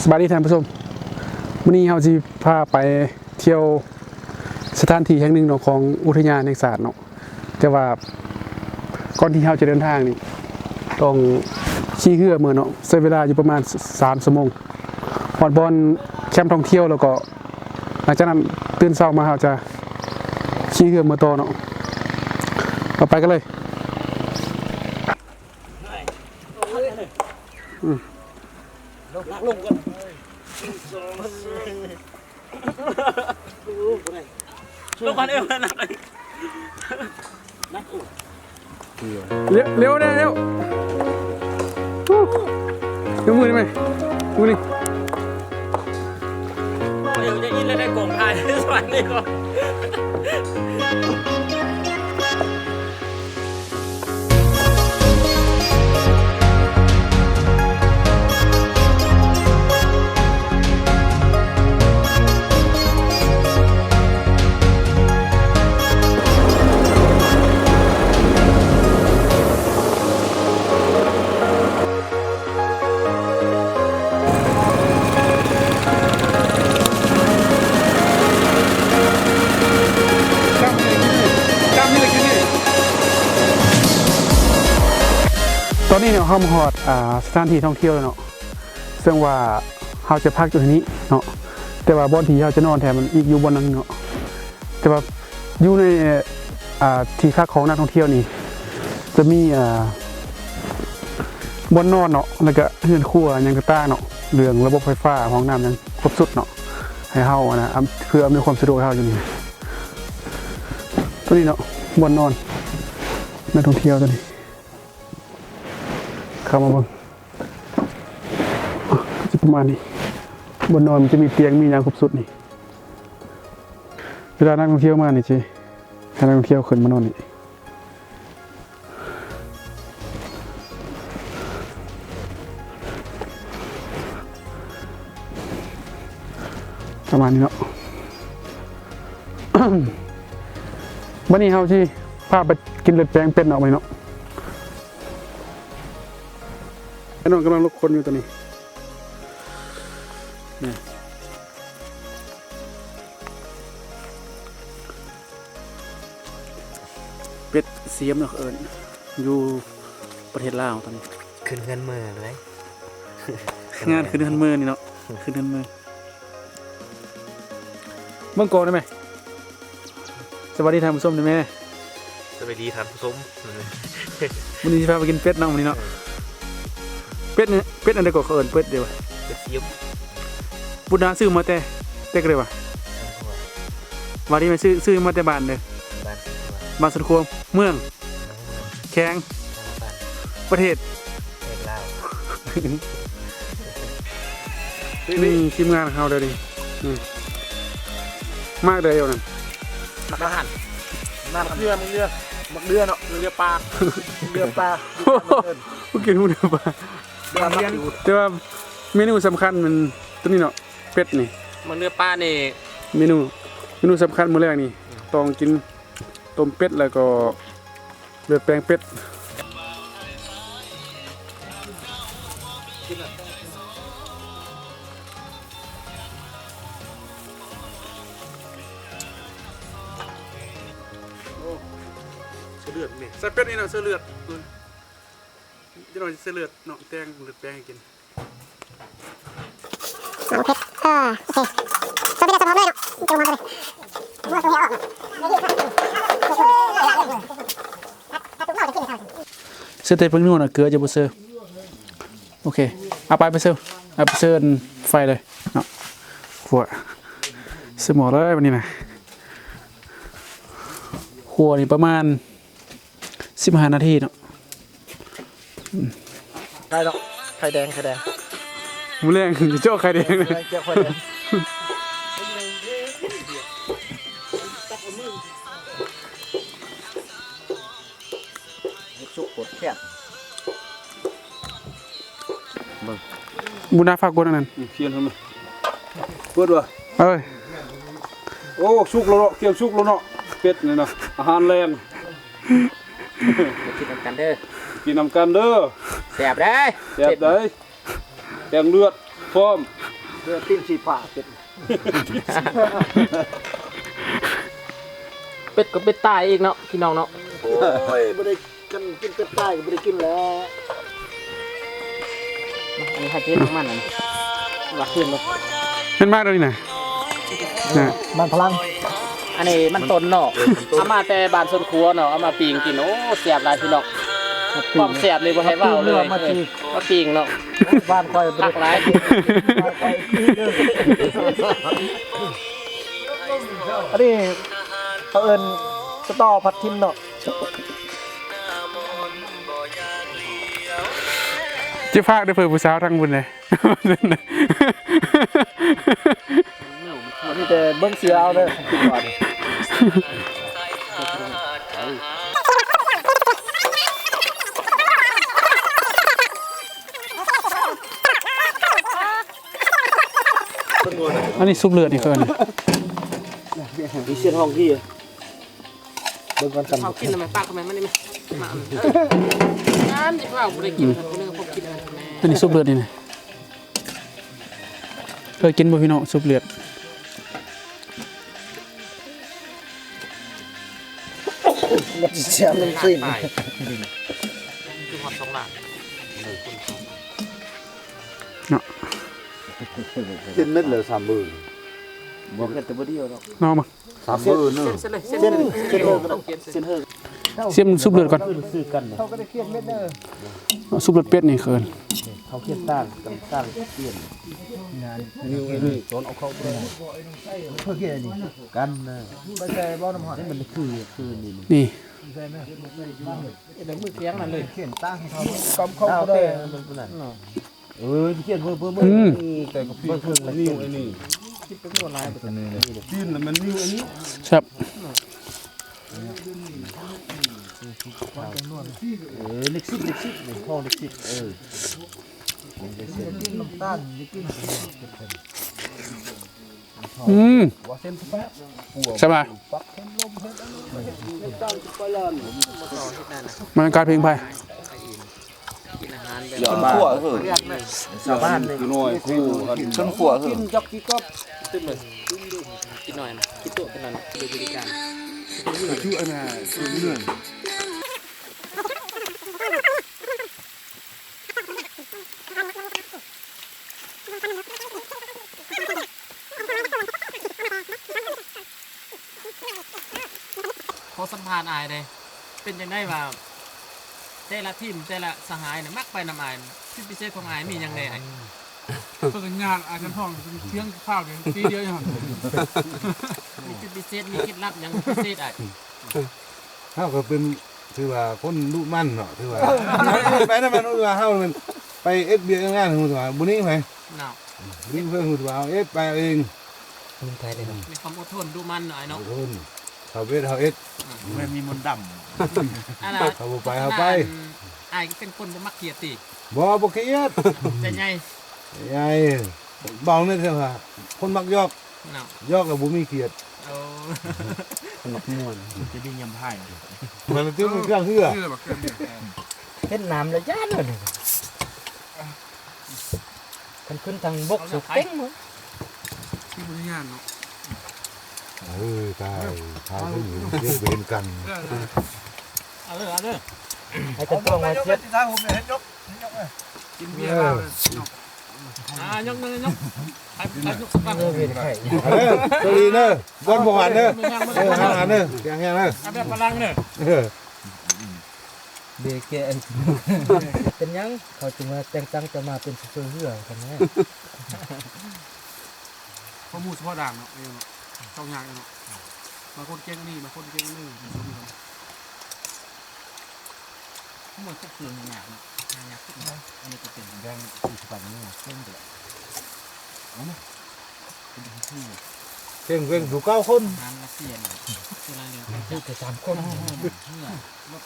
ສະບາຍດີທ່ານຜູ້ຊົມ, ມື້ນີ້ເຮົາຊິພາໄປທ່ຽວສະຖານທີ່ແຫ່ງໜຶ່ງເນາະ ຂອງອຸທະຍານແຫ່ງຊາດເນາະ. ແຕ່ວ່າກ່ອນທີ່ເຮົາຈະເດີນທາງນີ້ ຕ້ອງຂີ່ເຮືອເມືອເນາະ, ໃຊ້ເວລາຢູ່ປະມານສາມຊົ່ວໂມງ ຮອດບ່ອນແຄມທ່ອງທ່ຽວ. ແລ້ວກໍຫຼັງຈາກນັ້ນຕື່ນເຊົ້າມາ ເຮົາຈະຂີ່ເຮືອເມືອຕໍ່ເນາະ. ເຮົາໄປກັນເລີຍ. ອືມ ລົງ ລົງກ່ອນ ໂອ້ ບໍ່ໄດ້ ລົງກ່ອນ ເອີ ໜັກ ໜັກ ໂອ້ ເລັວ ເລັວແດ່ ເລັວ ໂອ້ ຍົກມືໄດ້ໄໝ? ມືນີ້ ໂອ້ ເອວຈະອິນແລ້ວ ໄດ້ກອງຖ່າຍ ສະບາຍດີກ່ອນ. ຕອນນີ້ເນາະ ເຮົາມາຮອດ ອ່າ ສະຖານທີ່ທ່ອງທ່ຽວແລ້ວເນາະ, ເຊິ່ງວ່າເຮົາຈະພັກຢູ່ທີ່ນີ້ເນາະ, ແຕ່ວ່າບ່ອນທີ່ເຮົາຈະນອນແທ້ມັນອີກຢູ່ບ່ອນໜຶ່ງເນາະ. ແຕ່ວ່າຢູ່ໃນ ອ່າ ທີ່ພັກຂອງນັກທ່ອງທ່ຽວນີ້ ຈະມີ ອ່າ ບ່ອນນອນເນາະ ແລ້ວກະເຮືອນຄົວຫຍັງຕ່າງໆເນາະ, ເລື່ອງລະບົບໄຟຟ້າ ຫ້ອງນ້ຳຫຍັງຄົບຊຸດເນາະ ໃຫ້ເຮົາ ອັນນະ ອຳ ເພື່ອອຳນວຍຄວາມສະດວກໃຫ້ເຮົາຢູ່ນີ້. ໂຕນີ້ເນາະ ບ່ອນນອນນັກທ່ອງທ່ຽວໂຕນີ້ ເຂົ້າມາເບິ່ງ ກໍຈະປະມານນີ້. ບ່ອນນອນມັນຈະມີຕຽງ ມີຫຍັງຄົບຊຸດນີ້. ເວລານັກທ່ອງທ່ຽວມານີ້ ຊິໃຫ້ນັກທ່ອງທ່ຽວຂຶ້ນມານອນນີ້ ປະມານນີ້ເນາະ. ບັດນີ້ເຮົາຊິພາໄປກິນເລືອດແປງເປັດເນາະ ບັດນີ້ເນາະ. ໄອ້ນ້ອງກຳລັງລົກຄົນຢູ່ຕອນນີ້. ນີ້ ເປັດສຽມເນາະ ເອີ້ນ ຢູ່ປະເທດລາວຕອນນີ້. ຂຶ້ນເຮືອນເມືອເລີຍ. ງານຂຶ້ນເຮືອນເມືອນີ້ເນາະ ຂຶ້ນເຮືອນເມືອ. ເບິ່ງກ້ອງໄດ້ໄໝ? ສະບາຍດີທ່ານຜູ້ຊົມໄດ້ໄໝ? ສະບາຍດີທ່ານຜູ້ຊົມ. ມື້ນີ້ຊິພາໄປກິນເປັດເນາະ ມື້ນີ້ເນາະ. ເອີ ເປັດນີ້ ເປັດອັນໃດກໍເຂົາເອີ້ນເປັດເດວະ? ເປັດສຽມ. ບຸດນາຊື້ມາແຕ່ ແຕ່ໄກວະ? ສວນຂົວ. ວ່າດີໄໝ? ຊື້ ຊື້ມາແຕ່ບ້ານເດີ. ບ້ານສວນຂົວ. ບ້ານສວນຂົວ. ເມືອງ? ແຂວງ ປະເທດ ປະເທດລາວ. ນີ້ທີມງານເຮົາເດີນີ້. ອືມ ມາກເດີຢູ່ນັ້ນ. ໝາກອາຫານ ໝາກເດືອ ໝາກເດືອ ໝາກເດືອເນາະ ເດືອປາ ເດືອປາ. ບໍ່ກິນໝາກເດືອປາ. ແຕ່ວ່າເມນູສຳຄັນມັນໂຕນີ້ເນາະ ເປັດນີ້. ໝາກເດືອປານີ້ ເມນູ ເມນູສຳຄັນມື້ແລງນີ້ ອືມ ຕ້ອງກິນຕົ້ມເປັດ ແລ້ວກໍ ເລືອດແປງເປັດ. ໂອ້ ໃສ່ເລືອດນີ້ ໃສ່ເປັດນີ້ນະ ໃສ່ເລືອດ. ເອີ ຈັກໜ່ອຍໃສ່ເລືອດເນາະ ແຕ່ງເລືອດແປງໃຫ້ກິນ. ເອົາເຜັດ ເອີ ໂອເຄ ໃສ່ເຜັດໃສ່ຫອມເລີຍເນາະ ໃສ່ຫອມເລີຍ ໃສ່ແຕ່ແປ້ງນົວນະ ເກືອຈະບໍ່ໃສ່. ໂອເຄ ເອົາໄປ ໄປເຊີ ເອົາໄປເຊີໄຟເລີຍເນາະ ຂົ້ວໃສ່ໝໍ້ເລີຍບັດນີ້ນະ. ຂົ້ວນີ້ປະມານ ສິບຫ້ານາທີເນາະ. ໄດ້ແລ້ວ ໄຂ່ແດງ ໄຂ່ແດງ ມື້ແລງເຈາະໄຂ່ແດງ ມື້ແລງເຈາະໄຂ່ແດງ. ເຮັດສຸກໂຄດແຊບ. ເບິ່ງ ບຸນນາຝາກກົດອັນນັ້ນ ອືມ ຂຽນເພິ່ນມາ ເປີດວ່າ ເອີຍ. ໂອ້ ສຸກແລ້ວເນາະ ກຽມສຸກແລ້ວເນາະ ເປັດນີ້ນະ ອາຫານແລງ. ກິນນຳກັນເດີ ກິນນຳກັນເດີ ແຊບເດ້ ແຊບເດ້. ແກງເລືອດ ພ້ອມ ເດີ ຕີນສີຟ້າເປັດ ເປັດກໍເປັດຕາຍອີກເນາະ ພີ່ນ້ອງເນາະ. ໂອ້ຍ ບໍ່ໄດ້ ຄັນກິນເປັດຕາຍກໍບໍ່ໄດ້ກິນແລ້ວ. ອັນນີ້ໃຫ້ເຮັດຂອງມັນ ອັນນີ້ວ່າຄືນບໍ່ ແມ່ນມາກແລ້ວນີ້ນະ ນະ ມັນພະລັງ. ອັນນີ້ມັນຕົ້ນເນາະ ເອົາມາແຕ່ບ້ານສວນຄົວເນາະ ເອົາມາປີ້ງກິນ ໂອ້ ແຊບຫຼາຍພີ່ນ້ອງ. ຄວາມແຊບນີ້ບໍ່ໃຫ້ເວົ້າເລີຍ ມາປີ້ງເນາະ ບ້ານຂ້ອຍບໍ່ໄດ້ ຄັກຫຼາຍ. ອັນນີ້ເຂົາເອີ້ນສະຕໍພັດທິມເນາະ. ຈະຝາກເດີເພື່ອຜູ້ສາວທາງພຸ້ນເດ້ ມີແຕ່ເບິ່ງເສືອເອົາເດີ. ອັນນີ້ຊຸບເລືອດນີ້ເພິ່ນ ມີເສຍງຮ້ອງດີ. ເບິ່ງກ່ອນກັນ ເຂົາກິນແລ້ວແມ່ ປາກແມ່ ມານີ້ແມ່ ມາ ອັນນີ້ພວກເຮົາບໍ່ໄດ້ກິນ ອືມ ເພິ່ນເພິ່ນກິນອັນນັ້ນແມ່. ອັນນີ້ຊຸບເລືອດນີ້ນະ ເຄີຍກິນບໍ່ພີ່ນ້ອງ ຊຸບເລືອດ? ມັນຊິແຊບນຳຊີ້ນ ຄືຮອດສອງລ້ານເນາະ ເຈັດເມັດແລ້ວ ສາມມື້ ບໍ່ເຮັດແຕ່ບໍ່ດຽວດອກ ເນາະ ມາ ສາມມື້ເນາະ ເສັ້ນ ເສັ້ນ ເສັ້ນ ເສັ້ນ ເສັ້ນ ຊິມຊຸບເລືອດກ່ອນ ຊຸບເລືອດເປັດນີ້ເອີ້ນ ເຂົາຂຽນຕ່າງກັນ ຕ່າງຂຽນ ນິ້ວອັນນີ້ ຕອນເອົາເຂົ້າໄປ ເພື່ອຂຽນອັນນີ້ ກັນນະ ບໍ່ໃສ່ບໍ່ນ້ຳຮ້ອນ ໃຫ້ມັນຄື ຄືນີ້ ນີ້ ໃສ່ໄໝ ໃສ່ໄໝ ໃນມືຂຽງນັ້ນເລີຍ ຂຽນຕ່າງເຂົາ ກຳເຂົ້າບໍ່ໄດ້ ເອີ ຂຽນເພີ່ມ ເພີ່ມ ອືມ ແຕ່ກໍເພິ່ງ ເພິ່ງ ນິ້ວອັນນີ້ ຄິດໄປໝົດຫຼາຍ ຕີນລະມັນນິ້ວອັນນີ້ ແຊບ ເອີ ເລັກສິບ ເລັກສິບ ນີ້ ຫ້ອງເລັກສິບ ເອີ ກິນນ້ຳຕານ ກິນ ອືມ ສະບາຍ ມັນກາຍເພງໄພ ກິນອາຫານແບບ ເພິ່ນຂົ້ວເຮີ ຊາວບ້ານນີ້ ນ້ອຍຄູ່ກັນ ເພິ່ນຂົ້ວເຮີ ກິນຈອກກິນກອບ ຕື່ມເລີຍ ກິນໜ້ອຍນະ ກິນໂຕະເທົ່ານັ້ນ ເປັນບໍລິການ ຄືອັນນ່າ ຄືເມືອງ ຂໍສຳພາດອ້າຍແດ່ ເປັນຈັ່ງໃດວ່າ ແຕ່ລະທີມ ແຕ່ລະສະຫາຍນະ ມັກໄປນຳອ້າຍ ຈຸດພິເສດຂອງອ້າຍມີຫຍັງແດ່ອ້າຍ? ເພິ່ນກໍຍາກ ອ້າຍ ຄັນທ້ອງ ເປັນພຽງຄາວດຽວ ປີດຽວ ມີຈຸດພິເສດ ມີເຄັດລັບຫຍັງພິເສດອ້າຍ? ເຮົາກໍເປັນ ຖືວ່າຄົນດຸໝັ່ນເນາະ ຖືວ່າ ໄປນຳມັນ ຮູ້ວ່າເຮົາແມ່ນໄປເຮັດວຽກເຮັດງານ ຮູ້ວ່າບໍ່ໜີໃຜເນາະ ບໍ່ໜີໃຜ ຮູ້ວ່າເຮົາເຮັດໄປເອງ ມີຄວາມອົດທົນ ດຸໝັ່ນອ້າຍເນາະ ອົດທົນ ເຂົາເຮັດເຮົາເຮັດ ອືມ ແມ່ນມີມົນດຳ ອັນນ່າ ເຂົາບໍ່ໄປເຮົາໄປ ອ້າຍກໍເປັນຄົນບໍ່ມັກຄຽດຕິ? ບໍ່ ບໍ່ຄຽດ ໃຈໃຫຍ່ ໃຈໃຫຍ່ ເວົ້າແມ່ນແທ້ວ່າ ຄົນມັກຢອກ ເນາະ ຢອກແລ້ວບໍ່ມີຄຽດ ໂອ້ ມັກມ່ວນ ຈະໄດ້ຍາມພາຍ ມັນຈະມີເຄື່ອງເຮືອ ເຫັນນ້ຳແລ້ວຢ້ານເລີຍ ຄັນຂຶ້ນທາງບົກສຸດເກັ່ງເນາະ ທີ່ບໍ່ໄດ້ຍ່າງເນາະ ເອີ ຕາຍ ພາເພິ່ນເຫັນ ເຫັນກັນ ເອີ ເອົາເດີ ເອົາເດີ ໃຫ້ກັນຕ້ອງມາເຈັບ ກິນເບຍລາວເລີຍ ອ່າ ຍົກ ຍົກ ຍົກ ໃຫ້ ໃຫ້ຍົກສະກັດ ເອີ ເຫັນໄຂ້ ເອີ ໂຊລີເດີ ບ່ອນບໍ່ຫວານເດີ ເອີ ຫາເດີ ແຂງແຮງເດີ ເອົາແບບຝຣັ່ງເດີ ເອີ ເບແກ ເປັນຫຍັງເຂົາຈຶ່ງວ່າແຕ່ງຕັ້ງເຈົ້າມາເປັນໂຊເຟີເຮືອຊັ້ນນະ ຂໍ້ມູນສະເພາະດ່ານເນາະ ເອີ ເນາະ ຕ້ອງຍາກເນາະ ບາງຄົນເກັ່ງອັນນີ້ ບາງຄົນເກັ່ງອັນນີ້ ມັນກໍມີ ມັນຄົບເຄື່ອງຍາກເນາະ ຫາຍາກ ອັນນີ້ກໍເປັນແບ່ງ ສຳພັນນີ້ເກັ່ງເດ ເອົາມາ ເກັ່ງ ເກັ່ງຢູ່ເກົ້າຄົນ ອາຫານລັດເຊຍນີ້ ເວລາເລື່ອງການຈັບ ແຕ່ສາມຄົນ ເພື່ອລົດ